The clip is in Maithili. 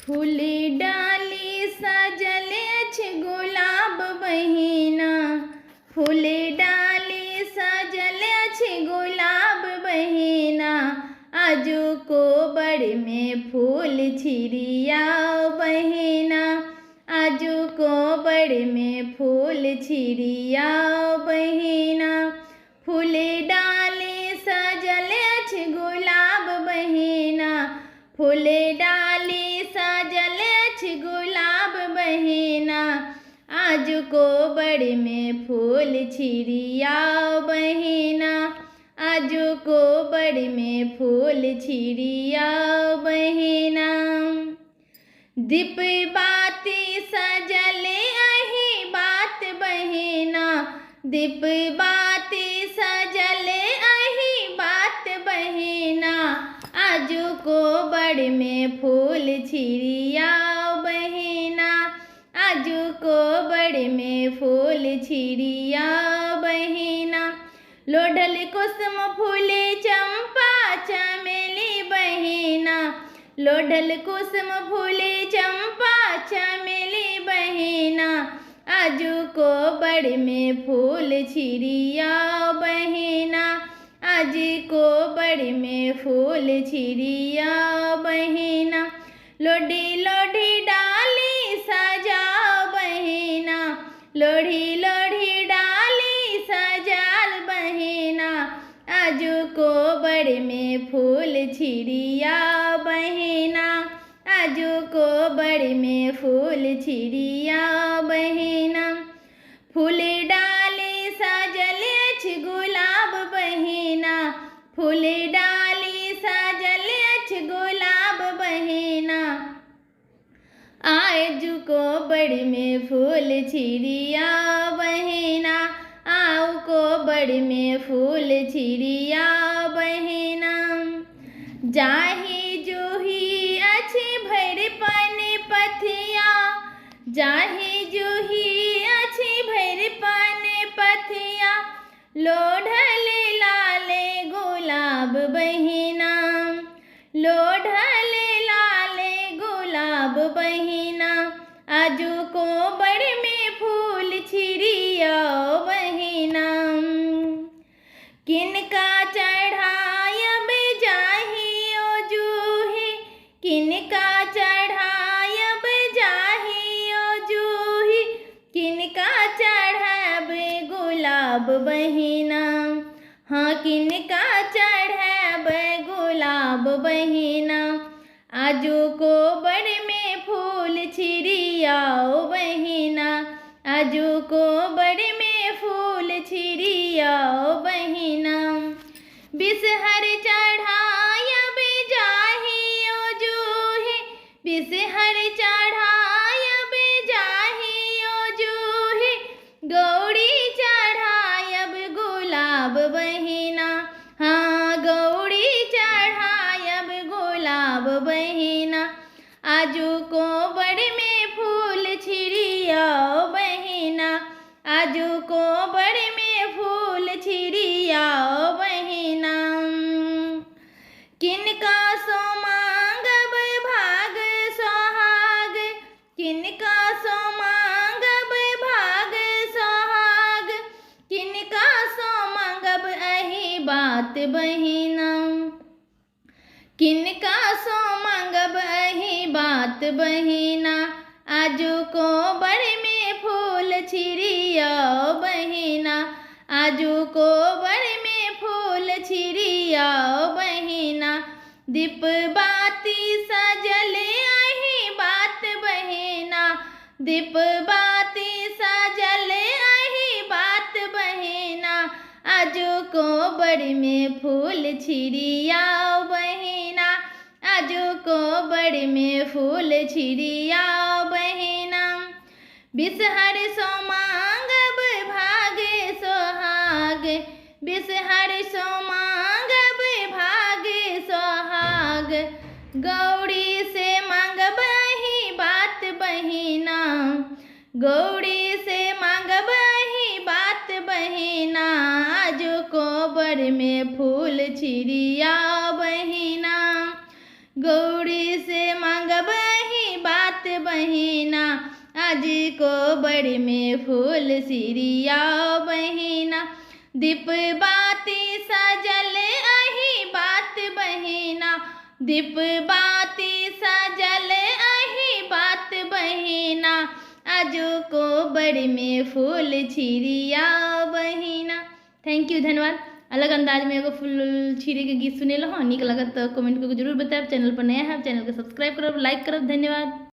फूल डाली सजल अछि गुलाब बहिना, फूल डाली सजल अछि गुलाब बहिना, आजू कोबर में फूल छिड़ियाओ बहिना, आजू कोबर में फूल छिड़ियाओ बहिना। फूल डाली सजल अछि गुलाब बहिना, फूल डाली सजल अछि गुलाब बहिना, आजू कोबर में फूल छिड़ियाओ बहिना, आजू कोबर में फूल छिड़ियाओ बहिना। दीप बाती सजल अही बात बहिना, दीप बाती सजल अही बात बहिना, आजू कोबर में फूल छिड़ियाओ बहिना, आजू कोबर में फूल छिड़ियाओ बहिना। लोढ़ल कुसुम फूले चंपा चमेली बहिना, लोढ़ल कुसुम फूले चंपा चमेली बहिना, आजू कोबर में फूल छिड़ियाओ बहिना, आज कोबर में फूल छिड़ियाओ बहिना। लोढ़ी लोढ़ी डाली सजाओ बहिना, लोढ़ी लोढ़ी डाली सजाल बहिना, आजू कोबर में फूल छिड़ियाओ बहिना, आजू कोबर में फूल छिड़ियाओ बहिना। फूल डाली सजल अछि गुलाब बहिना, फूल डाली सजल अछि गुलाब बहिना, आजू कोबर में फूल छिड़ियाओ बहिना, आऊ कोबर में फूल छिड़ियाओ बहिना। जाही जूही अछि भरि पानि पथिया, जाही जूही अछि भरि पानि पथिया, लोढ़ल लाले गुलाब बहिना, लोढ़ल लाले गुलाब बहिना, आजू कोबर में फूल छिड़ियाओ बहिना। किनका चढ़ायब जाही ओ जूही, किनका चढ़ायब जाही ओ जूही, किनका चढ़ायब गुलाब बहिना, हाँ किनका चढ़ायब गुलाब बहिना, आजू कोबर में फूल छिड़ियाओ बहिना, आजू कोबर में फूल छिड़ियाओ बहिना। बिसहर चढ़ायब जाही ओ जूही, बिसहर चढ़ायब जाही ओ जूही, गौरी चढ़ायब गुलाब बहिना, हाँ गौरी चढ़ायब गुलाब बहिना, आजू कोबर में फूल छिड़ियाओ बहिना, आजू कोबर में फूल छिड़ियाओ बहिना। किनका सो मांगब भाग सोहाग, किनका सो मांगब भाग सोहाग, किनका सो मांगब अही बात बहिना, किनका सो मांगब अही बात बहिना, आजू कोबर में फूल छिड़ियाओ बहिना, आजू कोबर में फूल छिड़ियाओ बहिना। दीप बाती सजल अही बात बहिना, दीप बाती सजल अही बात बहिना, आजू कोबर में फूल छिड़ियाओ बहिना, आजू कोबर में फूल छिड़ियाओ बहिना। बिसहर सो मांगब भाग सोहाग, बिसहर सो मांगब भाग सोहाग, गौरी से मांगब अही बात बहिना, गौरी से मांगब अही बात बहिना, आजू कोबर में फूल छिड़ियाओ बहिना, गौरी से मांगब अही बहिना, आज कोबरमे फूल छिड़ियाउ बहिना। दीप बाती सजल अही बात बहिना, दीप बाती सजल अही बात बहिना, आजू कोबरमे फूल छिड़ियाउ बहिना। Thank you, धन्यवाद। अलग अंदाजमे एगो फूल छिड़ैके गीत सुनेलहुँ हँ। नीक लागत तऽ कमेंट कऽ के जरूर बतायब। चैनल पर नया हैब, चैनलके सब्सक्राइब करब, लाइक करब। धन्यवाद।